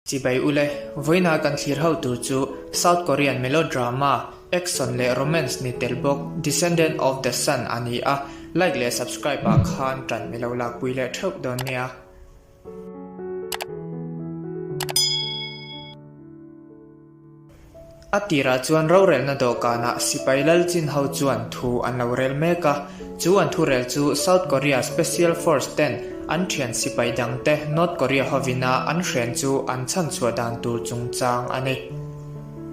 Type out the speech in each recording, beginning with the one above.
Chibai ule, vawiina kan thlir ho tur chu South Korean melodrama, action leh romance ni tel bawk Descendant of the Sun a ni a, like leh subscribe ah khan tan milo lakpui leh theuh dawn nia. A tirah chuan rorelna dawhkanah sipai lal chin ho chuan thu an lo rel mek a, chu an thurel chu South Korea Special Force ten an thian sipai dangte North Korea hovina an hren chu an chhanchhuah dan tur chungchang a ni.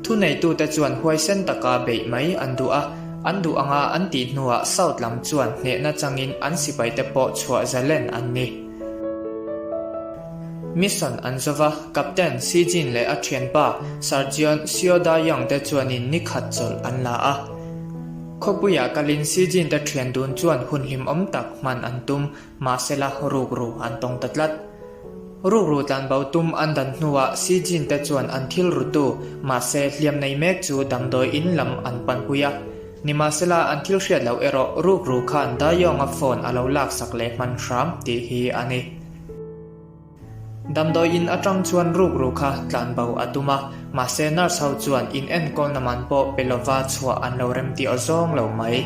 Thuneitute chuan huaisen taka beih mai an duh a, an duh anga an tih hnuah South lam chuan hnehna changin an sipaite pawh chhuah zalen an ni. Mission an zo va, Captain Si Jin leh a thianpa Sergeant Seo Da Young te chuanin ni khat chawlh an la a. Khawpuiah kalin Si Jin te thian dun chuan hun hlimawm tak hman an tum, mahsela rukru an tawng ta tlat. Rukru tlanbo tum an dan hnuah Si Jin te chuan an thil rutu, mahse hliam nei mek chu damdawi in lam an panpui a. Nimahsela an thil hriat loh erawh rukru khan Da Young-a phone a lo laksak leh hman hram tih hi a ni. Damdawi in atang chuan rukru kha tlanbo a tum a, mahse nurse ho chuan in enkawlna man pawh pe lova chhuah an lo remti aw zawng lo mai.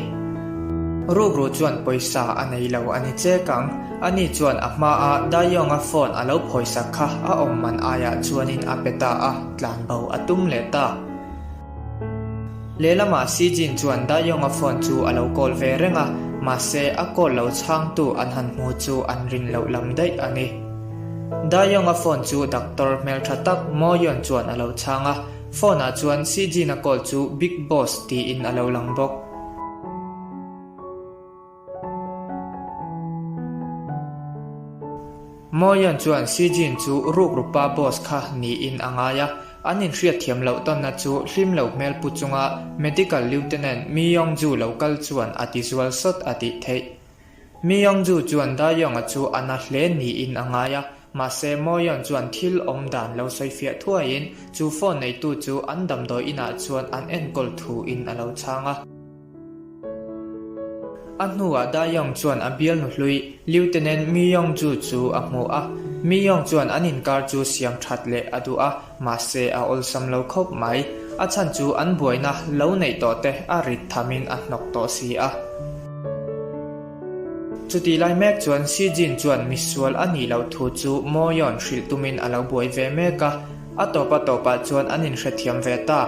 Rukru chuan pawisa a nei lo a ni chek ang, ani chuan a hmaa Dayong-a phone a lo phawisak kha a awm man aiah chuanin a pe ta a, tlanbo a tum leh ta. Lehlamah Sijin chuan Dayong-a phone chu a lo call ve reng a, mahse a call lo chhangtu an han hmu chu an rin loh lam daih a ni. Dayong-a phone chu doctor hmeltha tak Moyeon chuan a lo chhang a, phone-ah chuan Sijin-a call chu Big Boss tiin a lo lang bawk. Moyeon chuan Sijin chu rukrupa boss kha niin a ngai a, an inhriatthiam loh tawnna chu hlim lo hmel pu chunga Medical Lieutenant Mi Yong-ju lo kal chuan a ti zual sawt a tih theih. Mi Yong-ju chuan Da-young-a chu a na hle niin a ngai a, mahse Moyeon chuan thil awm dan lo sawifiah thuaiin chu phone neitu chu an damdawi inah chuan an enkawl thuin a lo chhang a. A hnuah Da-young chuan a bialnu hlui Lieutenant Mi Yong-ju chu a hmu a. Mi Yong chuan an inkar chu siam that leh a duh a, mahse a awlsam lo khawp mai. A chhan chu an buaina lo neih tawh te a rit thamin a hnawk tawh si a. Chutih lai mek chuan Si Jin chuan misual a nih loh thu chu Mo Yeon hrilh tumin a lo buai ve mek a. A tawp a tawpah chuan an inhrethiam ve ta.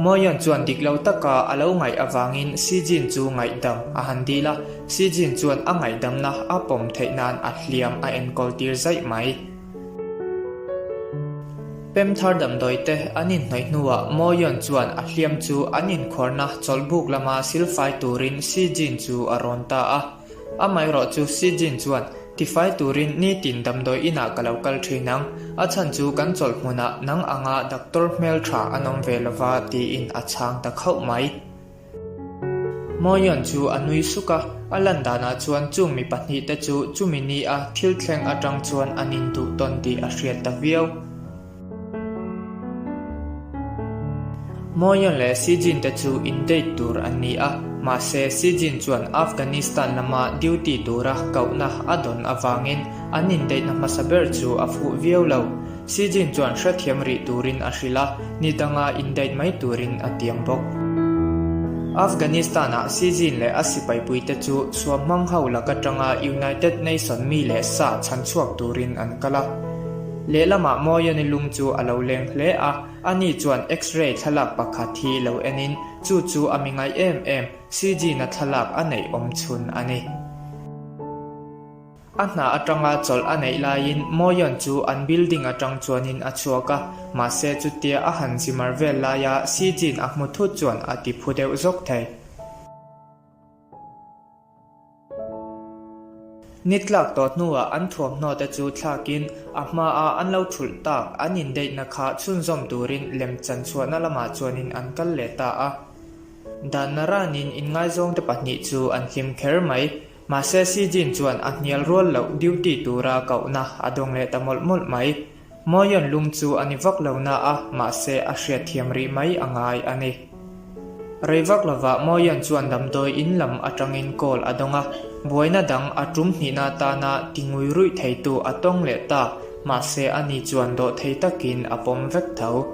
Moyeon chuan dik lo taka a lo ngaih avangin Sijin chu ngaihdam a han dil a, Sijin chuan a ngaihdamna a pawm theih nan a hliam a enkawl tir zaih mai. Pem thar damdawi te an inhnawih hnuah Moyeon chuan a hliam chu an inkhuarna chawlhbuk lama silfai turin Sijin chu a rawn ta a. Amaherawh chu Sijin chuan, Tifai turin nitin damdawi inah ka lo kal thin ang, a chhan chu kan chawlh hmunah nang anga doctor hmeltha an awm ve lova tiin a chhang ta khauh mai. Moyeon chu a nui suk a, a lan danah chuan chung mi pahnihte chu chumi ni a thil thleng atang chuan an induh tawn tih a hriat ta viau. Moyeon leh Sijin te chu in date tur an ni a, mahse Sijin chuan Afghanistan lama duty tura kohna a dawn avangin an in date na hmasa ber chu a fuh viau lo. Sijin chuan hrethiam rih turin a hrilh a, ni danga in date mai turin a tiam bawk. Afghanistan-ah Sijin leh a sipaipuite chu suamhmang ho lak atanga United Nation mi leh sa chhanchhuak turin an kal a. Lehlamah Moyani lung chu a lo leng hle a, ani chuan X-ray thlalak pakhat hi lo enin chu chu a mi ngai em em, CG-na thlalak a neih awm chhun a ni. A hna atanga chawlh a neih laiin Moyon chu an building atang chuanin a chhuak a, mahse chutia a han zimar vel laia CG-in a hmu thut chuan a ti phu deuh zawk thei. Ni tlak tawh hnuah an thuamhnaw te chu thlakin a hmaa an lo thulh tak an indeihna kha chhunzawm turin lemchan chhuahna lamah chuanin an kal leh ta a. Danna ranin inngaizawngte pahnih chu an hlim kher mai. Mahse Sijin chuan a hnial rual loh duty tura kohna a dawng leh ta mawlh mawlh mai. Moyon lung chu a ni vak lo na a, mahse a hriatthiam rih mai a ngai a ni. Rei vak lovah Moyon chuan damdawi in lam atangin call a dawng a, buaina dang a tum hnihna atana ti ngui ruih theitu a tawng leh ta. Mahse ani chuan dawhthei takin a pawm vek tho.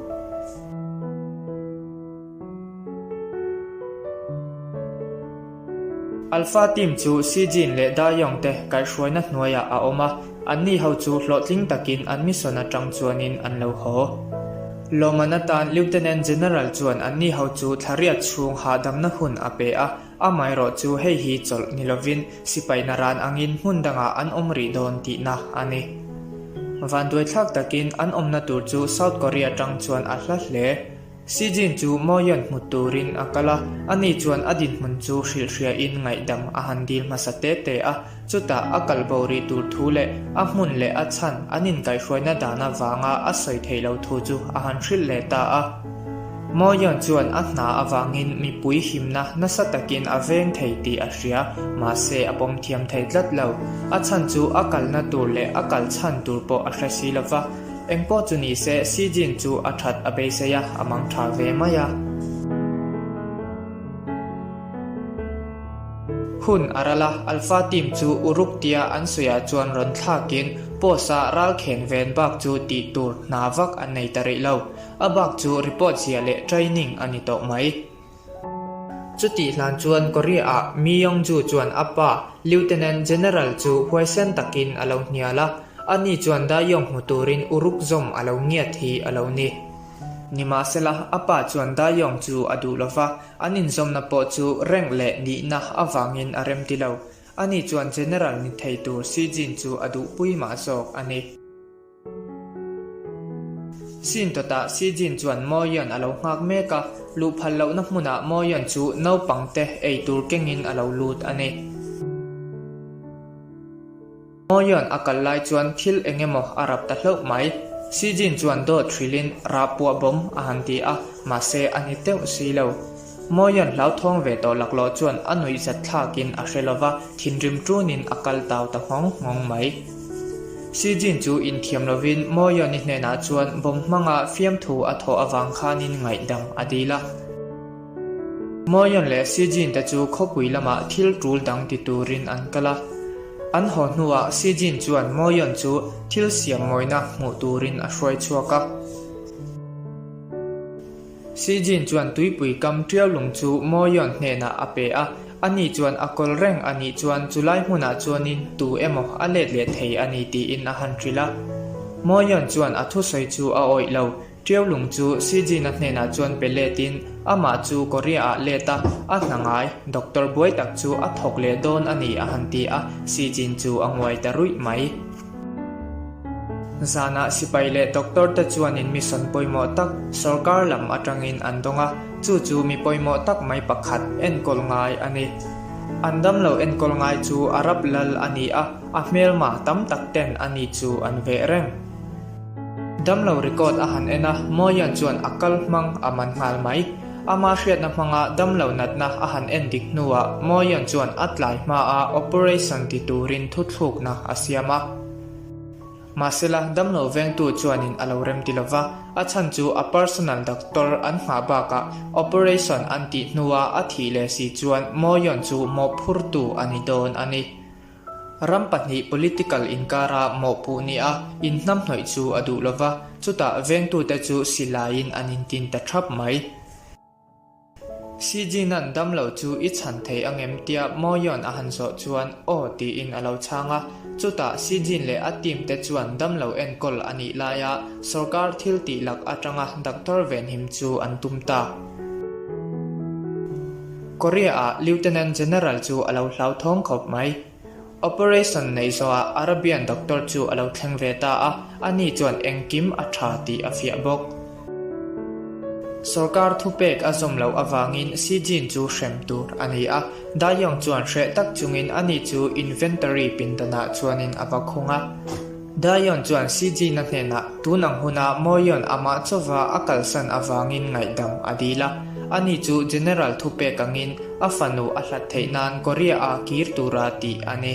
Alpha team chu Sijin leh Daeyoung te kaihhruaina hnuaiah a awm a, anni ho chu hlawhtling takin an mission atang chuanin an lo haw. Lawmman atan Lieutenant General chuan anni ho chu thlariat chhung hahdamna hun a pe a, amaherawh chu hei hi chawlh ni lovin sipai naran angin hmun dangah an awm rih dawn tihna a ni. Vanduaithlak takin an awmna tur chu South Korea atang chuan a hla hle. Sijin chu Moyeon hmu turin a kal a, ani chuan a dinhmun chu hrilhhriain ngaihdam a han dil hmasa te te a, chutah a kal bo rih tur thu leh a hmun leh a chhan an inkaihhruaina dan avanga a sawi theih lo thu chu a han hrilh leh ta a. Moyeon chuan a hna avangin mipui himna nasa takin a veng thei tih a hria, mahse a pawm thiam thei tlat lo. A chhan chu a kalna tur leh a kal chhan tur pawh a hre si lova. Engpawh chu ni se, Sijin chu a that a beisei a, a mang tha ve mai a. Hun a ral a, Alpha team chu Uruk tia an sawiah chuan rawn thlakin post-a ralkhen ven bak chu tih tur hna vak an nei ta rih lo. A bak chu report ziah leh training a ni tawh mai. Chutih hlan chuan Korea-ah Mi Yong-ju chuan a pa, Lieutenant General chu huaisen takin a lo hnial a, ani chuan Dae-yong hmu turin uruk zawm a lo ngiat hi a lo ni. Nimahsela, a pa chuan Dae-yong chu a duh lo va, an inzawmna pawh chu rank leh nihna avangin a remti lo. Ani chuan General ni thei tur Si-jin chu a duhpui mah zawk a ni. Sin tawtah Sijin chuan Moyeon a lo nghak mek a, luh phal lohna hmunah Moyeon chu naupang te ei tur kengin a lo lut a ni. Moyeon a kal lai chuan thil eng emaw a rap ta hlauh mai. Sijin chuan dawt hrilhin rah puah bawm a han ti a, mahse a ni teuh si lo. Mawia'n hlauthawng ve tawh laklawh chuan a nuihzat thlakin a hre lova, thinrim ṭunin a kal tau ta nghawng nghawng mai. Sijin chu inthiam lovin Mawia'n-i hnenah chuan bawm hmanga fiamthu a thawh avang khanin ngaihdam a dil a. Mawia'n leh Sijin te chu khawpui lamah thil ṭul dang ti turin an kal a. An haw hnuah Sijin chuan Mawia'n chu thil siam mawina hmuh turin a hruai chhuak a. Sijin chuan tuipui kam ṭiau lung chu Moyeon hnenah a pe a, ani chuan a kawl reng a nih chuan chulai hmunah chuanin tu emaw a let leh thei a ni tiin a han hrilh a. Moyeon chuan a thusawi chu a awih lo, ṭiau lung chu Sijin-a hnenah chuan pe letin amah chu Korea-ah let a, a hna ngai, doctor buai tak chu a thawk leh dawn a ni a han ti a, Sijin chu a nguai ta ruih mai. Zanah sipai leh doctor te chuanin mission pawimawh tak sorkar lam atangin an dawng a, chu chu mi pawimawh tak mai pakhat enkawl ngai a ni. An damlo enkawl ngai chu Arab lal a ni a, a hmelma tam tak ten a ni chu an veh reng. Damlo record a han en a, Mawian chuan a kal hmang a man nghal mai. Ama hriatna hmanga damlo natna a han en dik hnuah Mawian chuan a tlai hmaa operation ti turin thuthlukna a siam a. Mahsela, damlo vengtu chuanin a lo remti lo va, a chhan chu a personal doctor an nghah bakah operation an tih hnua a thih leh si chuan Mawian chu mawhphurtu a ni dawn a ni. Ram pahnih political inkara mawhpuh nia inhnamhnawih chu a duh lo va, chutah vengtute chu silaiin an intin ta thap mai. Sijin-a'n damlo chu i chhan thei angem tia Moyeon a han zawh chuan aw tiin a lo chhang a, chutah Sijin leh a team te chuan damlo enkawl a nih laia sawrkar thil tih lak atanga doctor venhim chu an tum ta. Korea-ah Lieutenant General chu a lo hlauthawng khawp mai. Operation neih zawhah Arabian doctor chu a lo thleng ve ta a, ani chuan engkim a tha tih a fiah bawk. Sorkar thupek a zawm loh avangin Xi Jin chu hrem tur a ni a, Dayong chuan hreh tak chungin ani chu inventory pindanah chuanin a va khung a. Daeon chuan Sijin-a hnenah tun ang huna Moyeon amah chauva a kalsan avangin ngaihdam a dil a. Ani chu General thupek angin a fanu a hlat theih nan Korea-a kir tura tih a ni.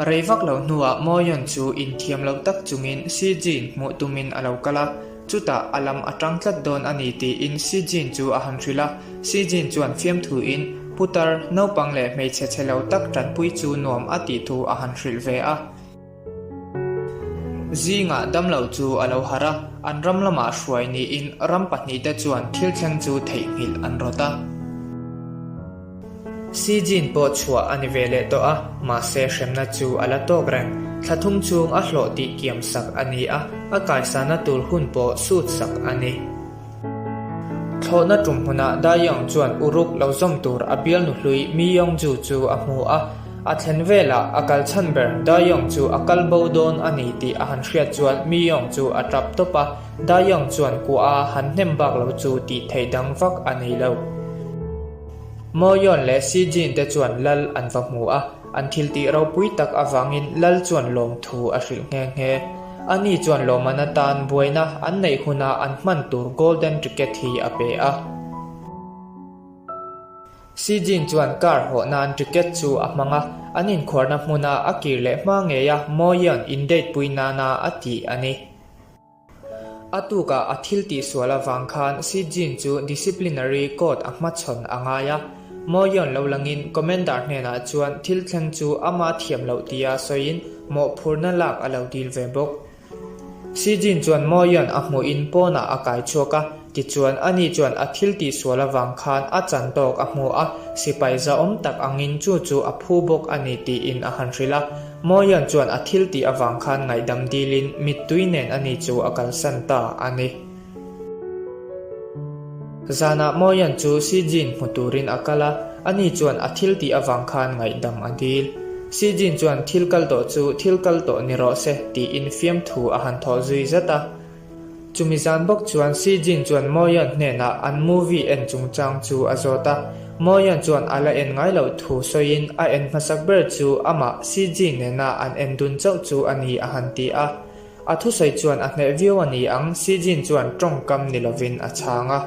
Rei vak lo hnuah Moyeon chu inthiam lo tak chungin Sijin hmuh tumin a lo kal a. Chutah a lam a tang tlat dawn a ni tiin Sijin chu a han hrilh a. Sijin chuan fiamthuin putar, naupang leh hmeichhe chhe lo tak tanpui chu nuam a tih thu a han hrilh ve a. Zingah damlo chu a lo harh a, an ram lamah hruai niin ram pahnihte chuan thil thleng chu theihnghilh an rawt a. Sijin pawh chhuah a ni ve leh tawh a, mahse hremna chu a la tawk reng. Thla thum chhung a hlawh tih kiam sak a ni a, a kaisana tur hun pawh sut sak a ni. Thlawhna tum hmunah Daeyoung chuan Uruk lo zawm tur a bialnu hlui Mi Yong-ju chu a hmu a. A thlen velah a kal chhan ber Daeyoung chu a kal bo dawn a ni tih a han hriat chuan Mi Yong chu a tap tawp a, Daeyoung chuan kuah a han hnem bak lo chu tih theih dang vak a nei lo. Moyeon leh Sijin te chuan Lal an va hmu a, an thil tih ropui tak avangin Lal chuan lawmthu a hrilh nghe nghe. Ani chuan lawmman atan buaina an neih huna an hman tur Golden Ticket hi a pe a. Sijin chuan car hawh nan ticket chu a hmang a, an inkhuarna hmuna a kir leh hma ngeia Moyeon in date pui nana a tih a ni. A tukah a thil tihsual avang khan Si Jin chu disciplinary court a hmachhawn a ngai a. Moyeon lo langin commander hnenah chuan thil thleng chu ama thiam loh tia sawiin mawhphurhna lak a lo dil ve bawk. Si Jin chuan Moyeon a hmuhin pawnah a kai chhuak a, Tichuan, ani chuan a thil tihsual avang khan a chan tawk a hmu a, sipai zahawm tak angin chu chu a phu bawk a ni tiin a han hrilh a. Mawian chuan a thil tih avang khan ngaihdam dilin mittui nen ani chu a kalsan ta a ni. Zanah Mawian chu Sijin hmu turin a kal a, ani chuan a thil tih avang khan ngaihdam a dil. Sijin chuan thil kal tawh chu thil kal tawh ni rawh se tiin fiamthu a han thawh zui zat a. Chumi zan bawk chuan Sijin chuan Moyeon hnenah an movie en chungchang chu a zawt a. Moyeon chuan a la en ngai loh thu sawiin a en hmasak ber chu amah Sijin nena an en dun chauh chu a ni a han ti a. A thusawi chuan a hneh viau a ni ang, Sijin chuan tawngkam ni lovin a chhang a.